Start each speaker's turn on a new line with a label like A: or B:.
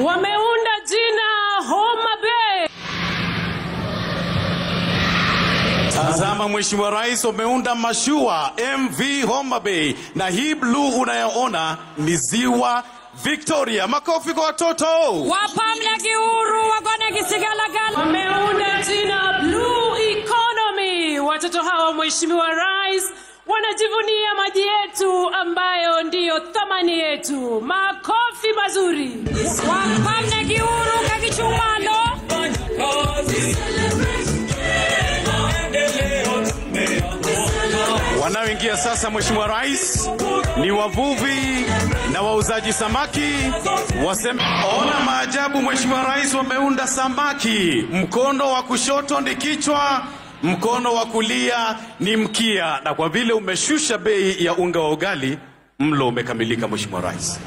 A: Wameunda jina Homa Bay.
B: Tazama Mheshimiwa Rais, wameunda mashua MV Homa Bay, na hii bluu unayoona ni Ziwa Victoria. Makofi kwa watoto.
A: Wapamle Giuru wagone kisigalagala. Wameunda jina Blue Economy. Watoto hawa Mheshimiwa Rais wanajivunia maji yetu ambayo ndiyo thamani yetu. Makofi mazuri.
C: Wapamne Giuru kakichumalo.
B: Wanaoingia sasa Mheshimiwa Rais ni wavuvi na wauzaji samaki. Waseme, ona maajabu Mheshimiwa Rais, wameunda samaki. Mkono wa kushoto ni kichwa, mkono wa kulia ni mkia, na kwa vile umeshusha bei ya unga wa ugali, mlo umekamilika Mheshimiwa Rais.